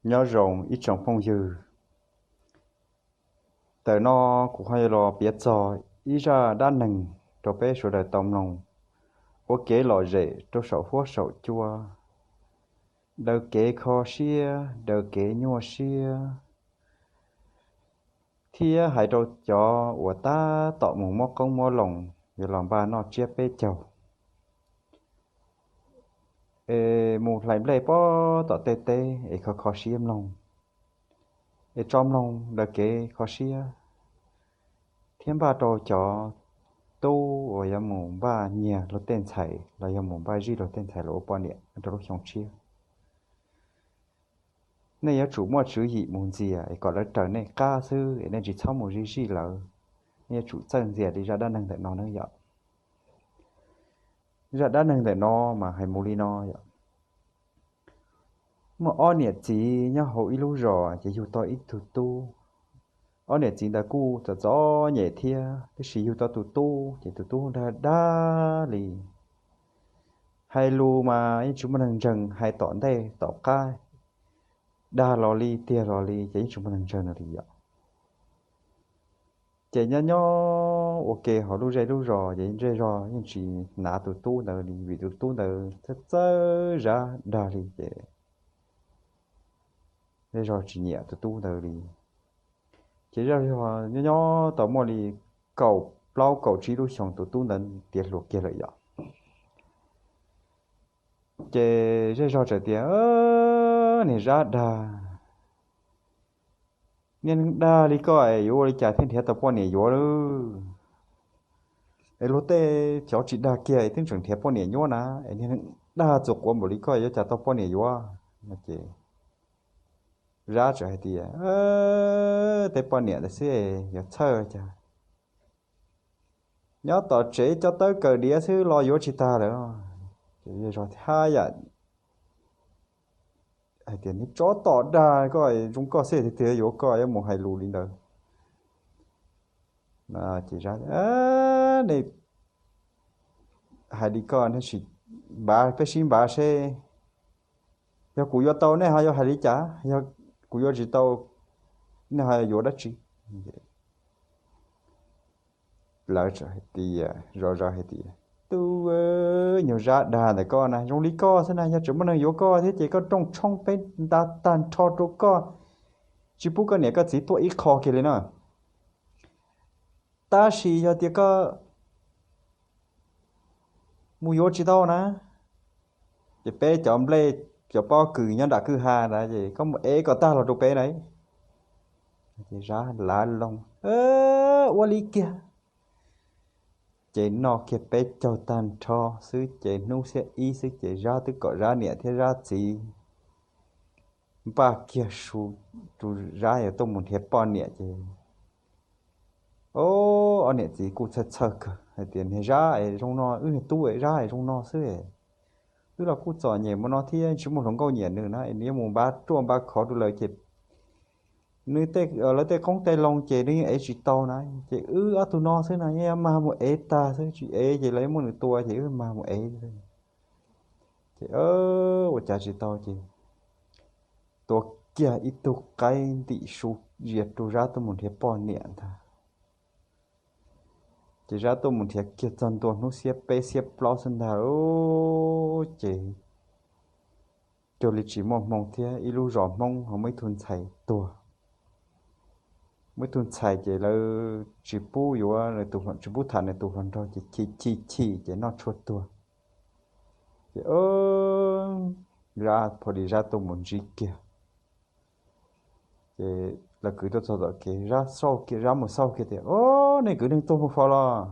Nyob zoo ib tsoom phooj ywg, ntawm no kuv ho yuav los piav txog ib zaj dab neeg rau peb sawv daws tau mloog ua kev lom zem rau saum huab saum cua, daws kev kho siab, daws kev nyuaj siab, thiab hais rau cov uas tab tom mus muab qoob muab loo yuav los npaj noj tsiab peb caug, es mus hlais nplej pob tom tej teb es kho kho siab mloog, es tso mloog daws kev kho siab, thiab npaj rau cov tub uas yuav mus npaj nyiag luag tej ntxhais los yog mus npaj zij luag tej ntxhais los ua poj niam rau lub xyoo tshiab. Nej yuav tsum muaj tswv yim mus ntxias es kom lawv raws nej qab xwb, es nej tsis txhob mus zij zij lawv. Nej yuav tsum txawj ntxias li zaj dab neeg ntawm no nawb yom. Zaj dab neeg ntawm no mas hais mus li no yom. Muaj ob niam txiv nyob hauv ib lub zos ces yug tau ib tug tub. Ob niam txiv ntawd kuj txom txom nyem thiab, tab sis yug tau tus tub ces tus tub dag dag li. Hais lus mas yeej tsis muaj neeg ntseeg, hais tom ntej tom qab, dag los li tiag los li ces yeej tsis muaj neeg ntseeg li yom. Ces nyob nyob ua ke hauv lub zej lub zos ces zej zog yeej tsis hnav tus tub ntawd li, vim tus tub ntawd txawj txawj zab dag li ces zej zog tsis nyiam tus tub ntawd li. Ces zej zog nyob nyob tau muaj li kaum plaub kaum tsib lub xyoo tus tub ntawd tiav hluas kiag lawm yom. Ces zej zog txawm tias, Niag zab dag, niag neeg dag li koj es yuav ua li cas thiaj nrhiav tau poj niam yuav lawm? Es luag tej cov tsis dag kiag es twb tseem nrhiav poj niam nyuab na, es niag neeg dag txuas quav npaum li koj yuav cas tau poj niam yuav? No ces zab txawm hais tias, Tej poj niam ntawd xwb yuav txhawj cas, nyob tom tsev coj tawb kawm diav xwb los yuav tsis tag lawm. Ces zej zog thiaj hais tias, Niag tsov tom dag, koj zoo koj xwb tiag tiag yuav koj yuav mus hais lus li ntawd. Ces zab, Nej hais li koj, nej sim npav, peb sib npav seb, yog kuv yuav tau nej ho yuav hais li cas, yog kuv yuav tsis tau nej ho yuav dab tsi? Lawv txawm hais tias, zej zog hais tias, Tub, nyuag zab dag ntawm koj na, zoo li koj xwb na, yog tseem muaj neeg yuav koj thiab ces koj rooj tshoob peb nta tag nrho rau koj, tsis pub koj niam koj txiv tuaj ib qho kiag li na. Tab sis yog tias koj mus yuav tsis tau na, ces peb cov nplej, cov pob kws nyob nram kwj ha ntawd ces koj mus ev kom tag los rau peb na. Ces zab lav loo, Ua li kiag. Ces noj kiag peb caug tag nrho xwb ces hnub xiab ib xwb ces zab twb kom zab niam thiab zab txiv npaj kiag su rau zab yuav tuaj mus nrhiav poj niam ces, o, ob niam txiv kuj txhawj txhawj kawg hais tias, Niag zab es zoo no, wb niag tub es zab es zoo no xwb, wb los kuj txom nyem mus no thiab tsis muaj hluas nkauj nyiam nws na, es nws yuav mus npav ruaj npav khov rau lawv ces nws tej, lawv tej qoob tej loo ces nws yeej ev tsis tau na, ces wb ob tug no xwb no yeej mag mus ev tag xwb, tsis ev ces lawv yuav muab nws tua ces wb mag mus ev. Ces ua cas tsis tau ces tua kiag ib tug qaib ntim su zias rau zab tuaj mus nrhiav poj niam ntag. Ces zab tuaj mus nrhiav kiag txog ntua hnub xiab peb xiab plaub xwb ntag, ces cuag li tsis muaj hmoo thiab, ib lub zos Hmoob ho muaj ib tug ntxhais tuag. Muaj ib tug ntxhais ces lawv tsis pub yuav, tsis pub tham nws tus hluas nraug ces chim chim chim ces noj tshuaj tuag. Ces zab pha li zab tuaj mus ntsib kiag, ces lawv kwv tuaj txog tom kev, zab xauj kiag, zab mus xauj kiag tias, O, nej kwv neeg tuag mus faus los?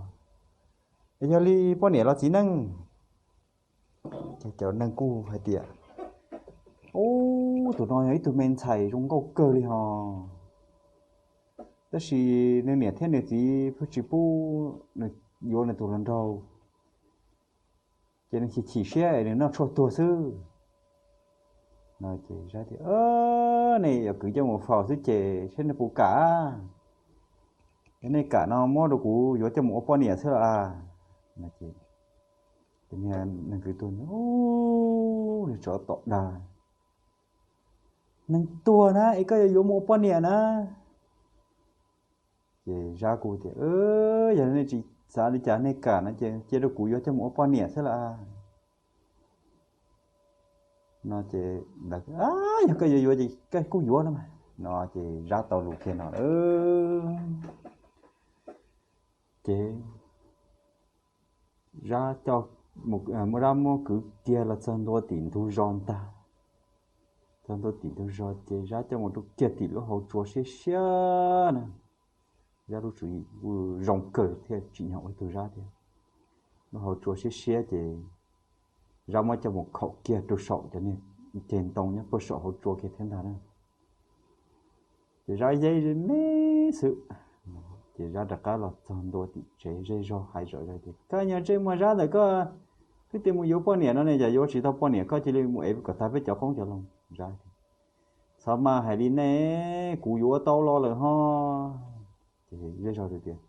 Es yog li poj niam los txiv neej? Ces cov neeg kuj hais tias, Ub, tus no yog ib tug me ntxhais zoo nkauj kawg li hos, tab sis nws niam thiab nws txiv pheej tsis pub nws yuav nws tus hluas nraug, ces nws chim chim siab es nws noj tshuaj tuag xwb. No ces zab tias, Nej yuav kwv coj mus faus xwb ces saib nej puas kam. Yog nej kam no muab rau kuv yuav coj mus ua poj niam xwb los? No ces tus niag neeg kwv tuag, Ub, niag tsov tom dag, neeg tuag na es koj yuav yuav mus ua poj niam na. Ces Zab kuj tias, Yog nej tsis xav li cas nej kam no ces cia rau kuv yuav coj mus ua poj niam xwb las. No ces, Yog koj yuav yuav ces koj kuj yuav no mas. No ces Zab tau lus kiag no lawm. Ces Zab coj, Zab muab kwv kiag los txog ntua tim ntug zos ntag. Txog ntua tim ntug zos ces Zab coj mus rau kiag tim lub hauv tsua siab siab na. Zab lub tswv yim zoo kawg thiaj tsim nyog ua ib tug Zab thiab. Lub hauv tsua siab siab ces Zab muab coj mus khaum kiag rau saum cov niag ceg ntoo nyob puag saum hauv tsua kiag thiab ntag na. Ces Zab yeej me xwb. Ces Zab rov qab los txog ntua tim tsev zej zog hais zom zaws tias, Koj niag ntsej muag Zab ntawm koj, twb tias mus yuav poj niam no ne, cas yuav tsis tau poj niam koj cia li mus ev kom tag peb cov qoob cov loo. Zab, Txhob maj hais li nej, kuv yuav tau los lawm ho. Ces zej zog tias,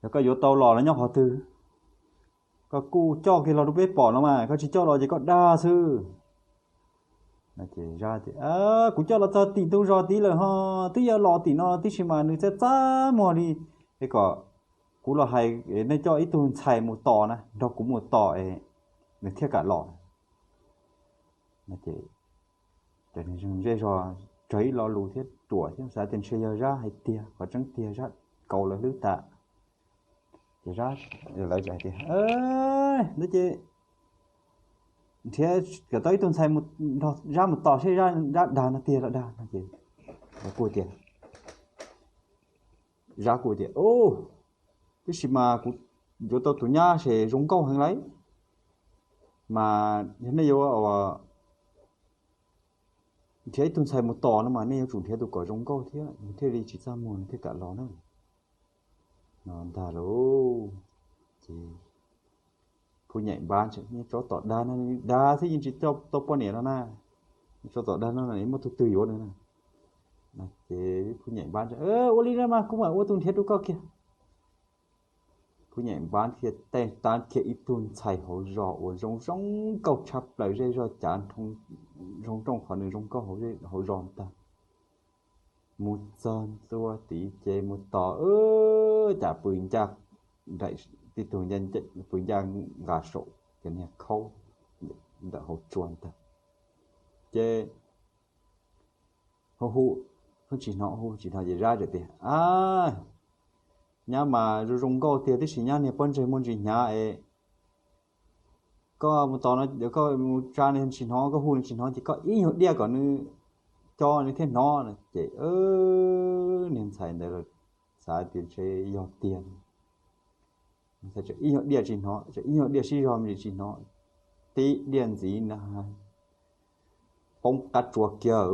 Yog koj yuav tau los los nyob qhov twg? Koj kuj coj kiag los rau peb pom no mas, koj tsis coj los ces koj dag xwb. Kuv coj los txog tim ntug zos tid lawm ho, twb yuav los tim no tib si mas nws txaj txaj muag li. Es kom kuv los hais nej coj ib tug ntxhais mus tos na, nrog kuv mus tos es nws thiaj kam los. Zej zog tsog ib lo lus thiab ruam thiab xav tias ntshe yog Zab hais tiag, qhov tseeb tiag Zab kaus lawv hlwb tas. Ces Zab, lawv hais tias, Ntawd ces nrhiav kom tau ib tug ntxhais nrog Zab mus tos seb Zab dag no tiag los dag no ces lawv kuj tias, Zab kuj tias, Ub, tab sis mas kuv yuav tau tus nyab ces zoo nkauj heev lauj, mas yog nej yuav nrhiav ib tug ntxhais mus tos no mas nej yuav tsum nrhiav tus kom zoo nkauj thiab nws thiaj li tsis txaj muag nws thiaj kam los na. No ntag lauj. Ces Phu Nyaim Npab, Tsov tom dag no, dag thiab yeej tsis tau poj niam no na, Tsov tom dag no muaj tus twg yuav nws na. Ces Phu Nyaim Npab, Ua li no mas kuv mam ua tus nrhiav rau koj kiag. Phu Nyaim Npab thiaj tej tab kiag ib tug ntxhais hauv zos uas zoo zoo nkauj tshaj plaws, zej zog cav zoo nrooj qhov nws zoo nkauj hauv zos ntag. Mus txog ntua tid ces mus tos, cas pw ncaj, tib tug pw ncaj nqa saum cov niag khaub ntawm hauv tsua ntag. Ces hu hu, pheej tsis hnov, hu tsis hnov ces Zab txawm tias, A, nyab mas zoo zoo nkauj tiag tib si, nyab niag pob ntseg muaj ntsis hnyav es koj mus tos no, koj mus tsa nws tsis hnov, koj hu nws tsis hnov ces koj ib nyuag diaj kom nws co nws thiaj hnov no. Ces niag ntxhais ntawd xav tias ntshe yog tiag, ib nyuag diaj tsis hnov, ib nyuag diaj sib zog me ntsis tsis hnov, tib diaj ntxiv na, poob qab tsua kiag.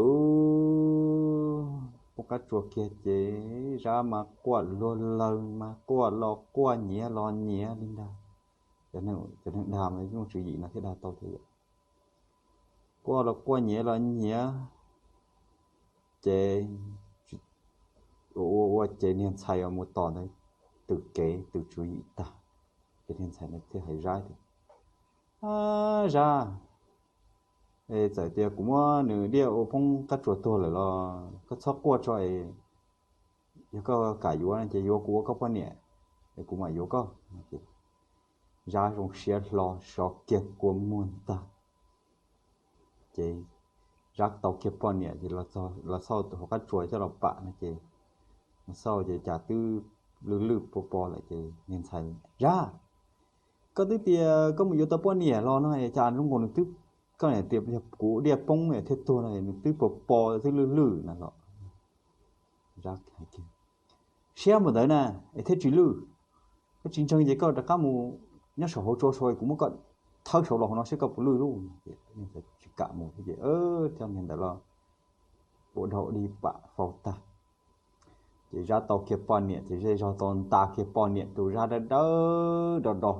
Poob qab tsua kiag ces Zab mas quaj luag lawg mas quaj los quaj, nyiav los nyiav li ntag. Cov neeg dag mas muaj tswv yim no thiaj dag tau thiab yom. Quaj los quaj, nyiav los nyiav, ces ua ua ces niag ntxhais uas mus tos ntawd tws kev tws tswv yim tag, ces niag ntxhais ntawd thiaj hais Zab tias, Zab, es txawm tias kuv muab nws diaj ua poob qab tsua tuag lawm los koj txhob quaj tso es, yog koj kam yuav no ces yuav kuv ua koj poj niam es kuv mam yuav koj. Zab zoo siab hlo sov kiag kua muag ntag. Ces Zab tau kiag poj niam ces los xauj hauv qab tsua coj los pam no ces, los xauj ces cas twb lwj lwj pos pos lawm ces niag ntxhais, Zab, koj twb tias koj mus yuav tau poj niam los no es cas zoo nkaus nws twb, koj niam tias yog kuv diaj poob thiaj tuag no nws twb pos pos twb lwj lwj na los. Zab hais tias, Siab npaum ntawd na es thiaj tsis lwj. Koj tsis ntseeg ces koj rov qab mus nyob saum hauv tsua saud kuv muab koj thawb saud los hauv no seb koj puas lwj lauj. Tsis kam mus thiab ces coj niag ntawd los ua dhau ua dig pam faus tag. Ces Zab tau kiag poj niam ces zej zog tau nta kiag poj niam rau Zab dawb dawb do do,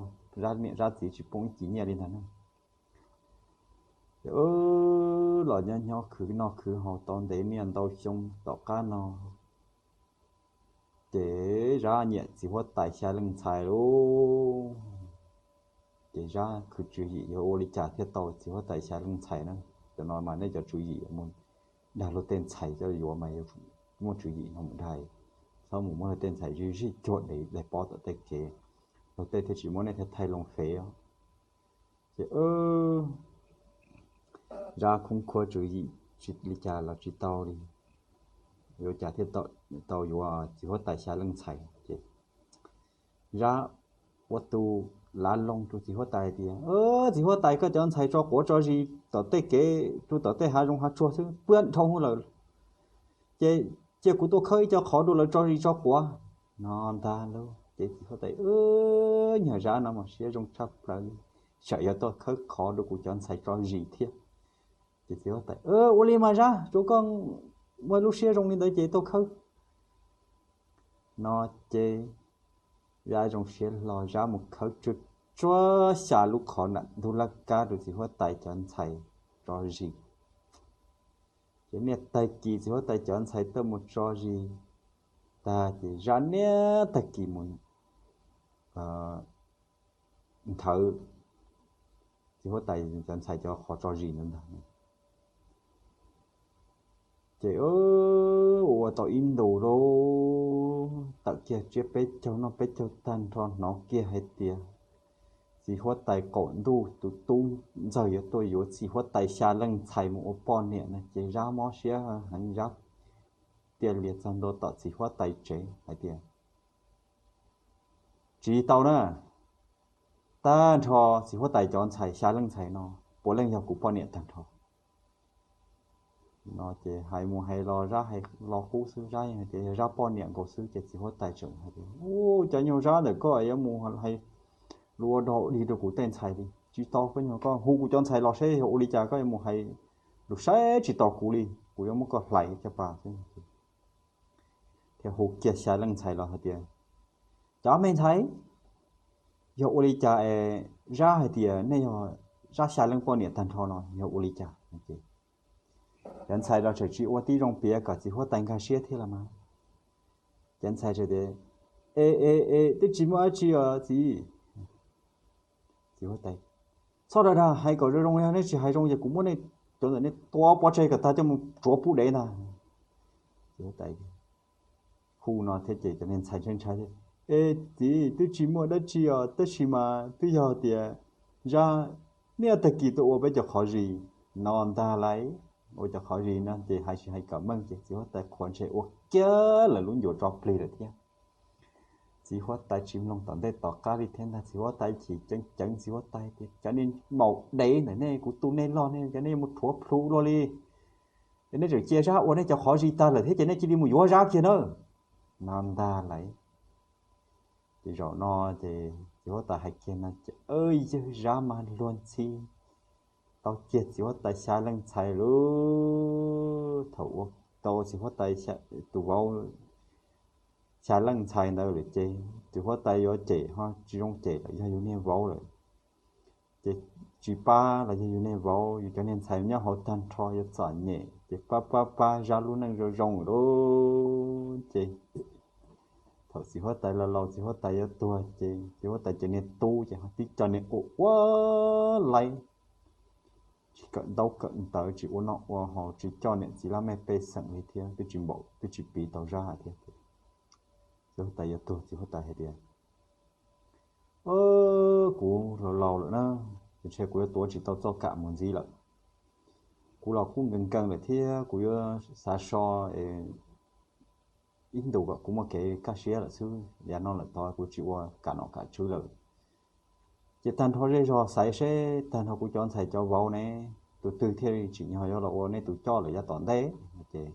Zab niam Zab txiv tsis poob ib kis nyiaj li ntag na. Ces los nyob nyob khwv noj khwv haus tau ntev niaj ntau xyoo tom qab no, ces Zab nyiam txiv huab tais xya leej ntxhais lauj. Ces Zab khwv tswv yim yuav ua li cas thiaj tau txiv huab tais xya leej ntxhais na. Cov no mas nej cov tswv yim dag luag tej ntxhais coj yuav mas yuav muaj tswv yim no mus dag, txhob mus muab luag tej ntxhais zij zij cuag dev daig pob tom tej kev, luag tej thiaj tsis muab nej thaij loo fev os. Ces Zab khoob khuab tswv yim tsis li cas los tsis tau li, yuav cas thiaj tau yuav txiv huab tais xya leej ntxhais ces Zab ua tus lav loo rau txiv huab tais tias, Txiv huab tais, koj cov ntxhais tso quav tso zis tom tej kev rau tom tej hav zoov hav tsuag xwb, puag dhau hwv lawm, ces cia kuv tuaj khawb ib co qhov rau lawv tso zis tso quav. No ntag lauj. Ces txiv huab tais, nyuag Zab no mas siab zoo tshaj plaws li, tsam yog tuaj khawb qhov rau kuv cov ntxhais tso zis thiab. Ces txiv huab tais, Ua li mas Zab, tsuav koj muaj lub siab zoo li ntawd ces tuaj khawb. No ces Zab zoo siab hlo, Zab mus khawb tsuag tsuag xya lub qhov nram ntug laj kab rau txiv huab tais cov ntxhais tso zis. Ces niaj tag kis txiv huab tais cov ntxhais tuaj mus tso zis tag ces Zab niaj tag kis mus nthawv txiv huab tais cov ntxhais cov qhov tso zis ntawd ntag. Ces ua tau ib ntus lauj, tawm kiag tsiab peb caug noj peb caug tag nrho hnov kiag hais tias txiv huab tais qaum ntuj tus tub ntxawg yuav tuaj yuav txiv huab tais xya leej ntxhais mus ua poj niam no ces Zab mob siab heev, Zab cia li txog ntua tom txiv huab tais tsev hais tias, Tsis tau na, tag nrho txiv huab tais cov ntxhais xya leej ntxhais no puav leej yog kuv poj niam tag nrho. No ces hais mus hais los Zab hais los qub xwb, Zab yeej hais tias yog Zab poj niam nkaus xwb ces txiv huab tais tseem hais tias, Ub, cov nyuag Zab ntawm koj yuav mus hais lus ua dog ua dig rau kuv tej ntxhais li. Tsis tau, koj nyuag koj hu kuv cov ntxhais los seb yog ua li cas, koj yuav mus hais lus saib tsis taus kuv li, kuv yuav muab koj hlais caj pas xwb. Thiaj hu kiag xya leej ntxhais los hais tias, Cov me ntxhais, yog ua li cas es Zab hais tias nej yog Zab xya leej poj niam tag nrho no yog ua li cas? Cov ntxhais los tseem tsis ua tib zoo piav kom txiv huab tais nkag siab thiab los mas. Cov ntxhais tias, E e e, twb tsis muaj dab tsi os txiv. Txiv huab tais, Txhob dag dag, hais kom zoo zoo, yog nej tsis hais zoo ces kuv muab nej cov ntawm nej tua pov tseg kom tag coj mus tsuav pub dev ntag. Txiv huab tais hu no thiab ces cov niag ntxhais ntshai ntshai, E txiv, twb tsis muaj dab tsi os, tab sis mas twb yog tias Zab niaj tag kis tuaj ua peb cov qhov zis no ntag lauj. Ua cov qhov zis no ces hais tsis hais kom meej ces txiv huab tais qhuav ntshe ua kiag lawv lub ncuav tso plig lawm thiab. Txiv huab tais tsis mloog tom ntej tom qab li thiab ntag, txiv huab tais chim ceev ceev, txiv huab tais tias, Cov niag maum dev ntawm nej, kuv tu nej loj ne, cov nej yuav mus rhuav plhu luaj li, es nej tseem cia Zab ua nej cov qhov zis tag lawm thiab ces nej cia li mus yuav Zab kiag na. No ntag lauj. Ces zaum no ces txiv huab tais hais kiag no ces, Yawg, Zab mas luag ntxhi tau kiag txiv huab tais xya leej ntxhais lauj. Thaum ua tau txiv huab tais tus vauv xya leej ntxhais ntawd lawm ces txiv huab tais yuav cem ho tsis zoo cem lawm, yog yus niag vauv lawm. Ces tsis pab los yog yus niag vauv, yus cov niag ntxhais nyob hauv tag nrho yuav txom nyem ces pab pab pab Zab lub neej zoo zoo lauj. Ces thaum txiv huab tais laus laus txiv huab tais yuav tuag ces txiv huab tais cov niag tub ces ho tib co niag ua ua laib, tsis kawm ntaub kawm ntawv, tsis ua noj ua haus, tsis coj niam txiv laj mej pej xeem li thiab, twb tsis npaum twb tsis piv tau Zab thiab. Txiv huab tais yuav tuag txiv huab tais hais tias, Kuv laus laus lawm na, ces ntshe kuv yuav tuav tsis tau txoj kam mus ntxiv lawm. Kuv los kuj nkees nkees lawm thiab, kuv yuav xav so ib ntus kom kuv muaj kev kaj siab lawm xwb, yav no lawm tod kuv tsis ua kam nom kam tswv lawm. Ces tag nrho zej zog xaiv seb tag nrho kuv cov ntxhais cov vauv ne, tus twg thiaj li tsim nyog yuav los ua nej tus coj lawm yav tom ntej. Ces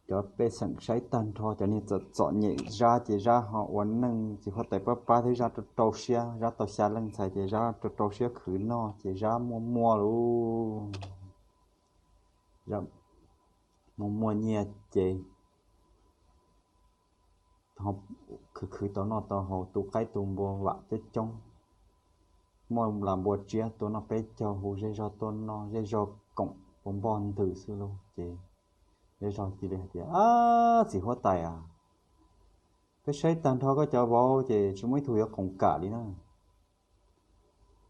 cov pej xeem saib tag nrho cov niag txom txom nyem Zab ces Zab ho ua neej txiv huab tais pab pab thiab Zab rau rau siab, Zab tau xya leej ntxhais ces Zab rau rau siab khwv noj ces Zab muaj muaj lauj. Zab muaj muaj nyiaj ces khwv khwv tau noj tau haus, tu qaib tu npua vam coob coob, muaj las npua tsiab tua noj peb caug, hu zej zog tuaj noj, zej zog koom ua npoj ntws xwb lauj. Ces zej zog cia li hais tias, Ab, txiv huab tais a, peb saib tag nrho koj cov vauv ces tsis muaj ib tug yuav qoom kam li na.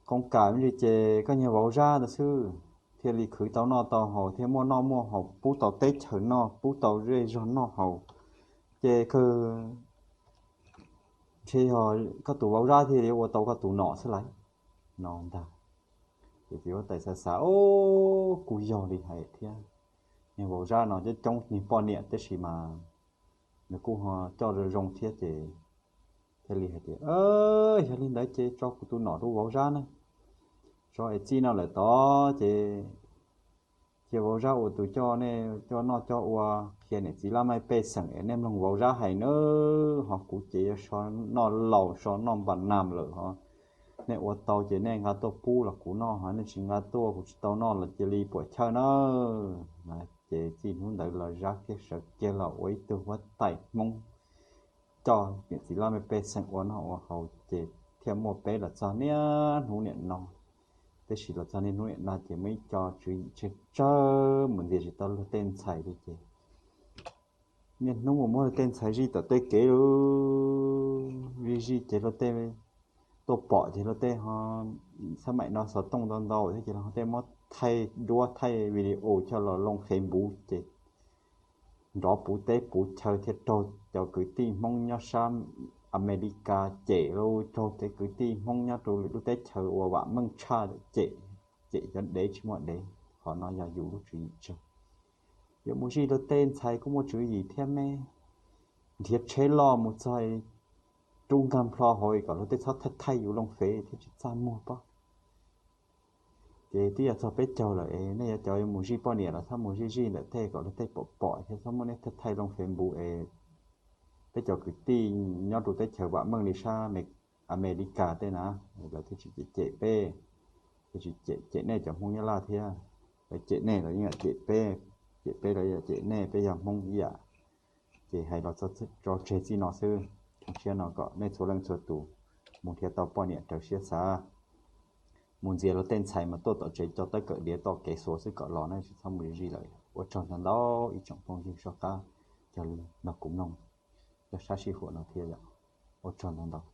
Qoom kam me ntsis ces koj niag vauv Zab ntawd xwb. thiaj li khwv tau noj tau haus thiab muaj noj muaj haus pub tau teb chaws noj pub tau zej zog noj haus, ces kawg ntshe yog koj tus vauv Zab thiaj li ua tau koj tus nom xwb lauj no ntag. Ces txiv huab tais xav xav, Ub, kuj yog li hais thiab. Niag vauv Zab no coob coob niag poj niam tab sis mas nws kuj ho coj zoo zoo thiab ces thiaj li hais tias, Yog li ntawd ces tso kuv tus nom rau vauv Zab na. Tso es txij no lawm tod ces cia vauv Zab ua tus coj nej coj noj coj ua, qhia niam txiv laj mej pej xeem es nej mloog vauv Zab hais nawb, ho kuv ces yuav so noj laus so noj npa nas lawm ho. Nej ua tau ces nej nqa tuaj pub los kuv noj, ho nej tsis nqa tuaj kuv tsis tau noj los cia li puam chawj nawb. Ces txij hnub ntawd los Zab kiag sawv kiag los ua ib tug huab tais Hmoob coj niam txiv laj mej pej xeem ua noj ua haus ces thiaj muaj peb los txog niaj hnub niam no. Tab sis los txog niaj hnub niam no ces muaj ib co tswv yim tsawg tsawg mus ntxias tsis tau luag tej ntxhais li ces niaj hnub mus muab luag tej ntxhais zij tom tej kev lawm, zij zij ces luag tej tuaj pom ces luag tej ho xab maim no xov tooj ntau ntau thiab ces luag tej muab thaij duab thaij video coj los loo Facebook ces nrov puv teb puv chaw thiab raug cov kwv tij Hmoob nyob sab Amelikas cem, raug cov kwv tij Hmoob nyob rau lwm lub teb chaws uas vam meej tshaj cem, cem cov dev tsis muaj dev. Qhov no yog yus lub tswv yim tsawg. Yuav mus zij luag tej ntxhais kuj muaj tswv yim thiab me, nrhiav tsheb loj mus txog rub nkag nplho hauv kom luag tej txhob thaij thaij yus loo Fev thiab tsis txaj muag pob. Ces twb yog txog peb caug lawm es nej yuav cov yuav mus zij poj niam los txhob mus zij zij ntawm tej kom luag tej pom pom thiab txhob muab nej thaij thaij loo Facebook es peb cov kwv tij nyob rau teb chaws vam meej li sab Amelikas tej na, lawv thiaj tsis cem cem peb, thiaj tsis cem cem nej cov Hmoob Nyab Laj thiab. Lawv cem nej lawv yeej yam cem peb, cem peb lawv yam cem nej, peb yog Hmoob ib yam. Ces hais los tso tseg txij no xwb, tshoov siab no kom nej txhua leej txhua tus mus nrhiav tau poj niam raws siab xav, mus ntxias luag tej ntxhais mas tuaj tom tsev coj tawb kawm diav toj kev xuav xwb kom los na, tsis txhob mus zij lawm. Ua tsaug ntau ntau ib tsoom phooj ywg soj qab cog lus nrog kuv mloog zaj sab sij huam no thiab yom. Ua tsaug ntau ntau.